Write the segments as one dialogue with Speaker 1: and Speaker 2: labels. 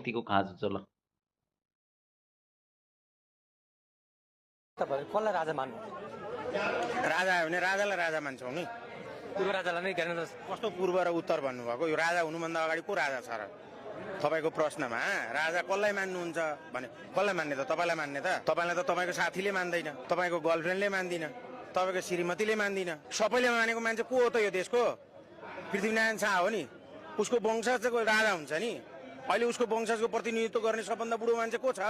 Speaker 1: व्यक्तिको खाँचो छ ल।
Speaker 2: तपाईहरु कसलाई राजा मान्नु?
Speaker 3: राजा हो भने राजालाई राजा मान्छौँ नि।
Speaker 2: पूर्व राजालाई नै ज्ञानेन्द्र
Speaker 3: कस्तो पूर्व र उत्तर भन्नुभएको? यो राजा हुनुभन्दा अगाडि को राजा छ र? तपाईँको प्रश्नमा राजा कसलाई मान्नुहुन्छ भने कसलाई मान्ने त? तपाईँलाई मान्ने त? तपाईँलाई त तपाईँको साथीले मान्दैन, तपाईँको गर्लफ्रेन्डले मान्दिन, तपाईँको श्रीमतीले मान्दिन। सबैले मानेको मान्छे को हो त यो देशको? पृथ्वीनारायण शाह हो नि, उसको वंशजको राजा हुन्छ नि। अहिले उसको वंशजको प्रतिनिधित्व गर्ने सबभन्दा बुढो मान्छे को छ?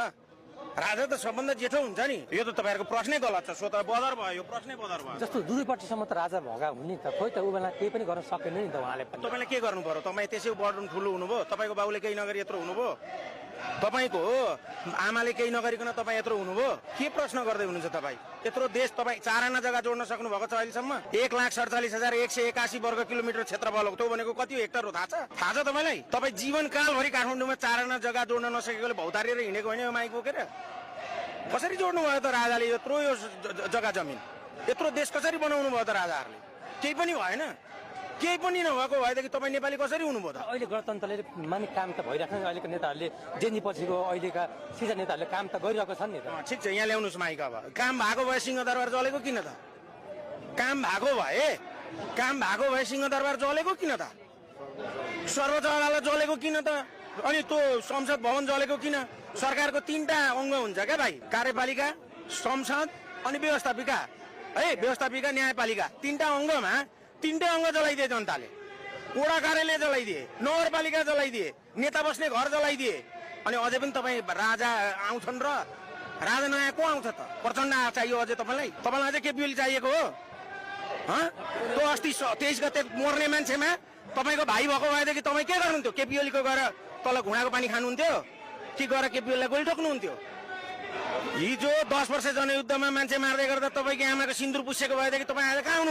Speaker 3: राजा त सबभन्दा जेठो हुन्छ नि। यो त तपाईँहरूको प्रश्नै गलत छ। सो त बदर भयो, यो प्रश्नै बदर भयो।
Speaker 2: जस्तो दुईपट्टिसम्म त राजा भएका हुन् नि त, खोइ त ऊ बेला केही पनि गर्न सकेन नि त उहाँले पनि।
Speaker 3: तपाईँले के गर्नु पर्यो? तपाईँ त्यसै बढ्नु ठुलो हुनुभयो, तपाईँको बाबुले केही नगरी यत्रो हुनुभयो, तपाईँको आमाले केही नगरिकन तपाईँ यत्रो हुनुभयो। के प्रश्न गर्दै हुनुहुन्छ तपाईँ? यत्रो देश तपाईँ 4 आना जग्गा जोड्न सक्नु भएको छ अहिलेसम्म? 1,47,181 वर्ग किलोमिटर क्षेत्रफल हो। त्यो भनेको कति हेक्टर हो थाहा छ? थाहा छ तपाईँलाई? तपाईँ जीवनकालभरि काठमाडौँमा 4 आना जग्गा जोड्न नसकेकोले भौतारिएर हिँडेको होइन यो माइक बोकेर? कसरी जोड्नु भयो त राजाले यत्रो यो जग्गा जमिन? यत्रो देश कसरी बनाउनु भयो त राजाहरूले? केही पनि भएन। केही पनि नभएको भएदेखि तपाईँ नेपाली कसरी हुनुभयो त?
Speaker 2: अहिले गणतन्त्रले माने काम त भइरहेको छ। अहिलेको नेताहरूले जेनी पछिको अहिलेका सिजन नेताहरूले काम त गरिरहेको छ नि त।
Speaker 3: ठिक छ, यहाँ ल्याउनुहोस् माइक। अब काम भएको भए सिंहदरबार जलेको किन त? काम भएको भए सिंहदरबार जलेको किन त? सर्वोच्च अदालत जलेको किन त? अनि त्यो संसद भवन जलेको किन? सरकारको 3टा अङ्ग हुन्छ क्या भाइ, कार्यपालिका, संसद अनि व्यवस्थापिका है। व्यवस्थापिका, न्यायपालिका, 3टा अङ्गमा 3टै अङ्ग जलाइदिए जनताले। वडा कार्यालय जलाइदिए, नगरपालिका जलाइदिए, नेता बस्ने घर जलाइदिए। अनि अझै पनि तपाईँ राजा आउँछन् र राजा नयाँ को आउँछ त? प्रचण्ड चाहियो अझै तपाईँलाई? तपाईँलाई अझै केपी ओली चाहिएको हो? त्यो अस्ति 23 गते मर्ने मान्छेमा तपाईँको भाइ भएको भएदेखि तपाईँ के गर्नुहुन्थ्यो? केपी ओलीको गएर तल घुँडाको पानी खानुहुन्थ्यो कि गएर केपी ओलीलाई गोली ठोक्नुहुन्थ्यो? हिजो 10 वर्ष जनयुद्धमा मान्छे मार्दै गर्दा तपाईँको आमाको सिन्दुर पुसेको भएदेखि तपाईँ आज कहाँ हुनुहुन्थ्यो?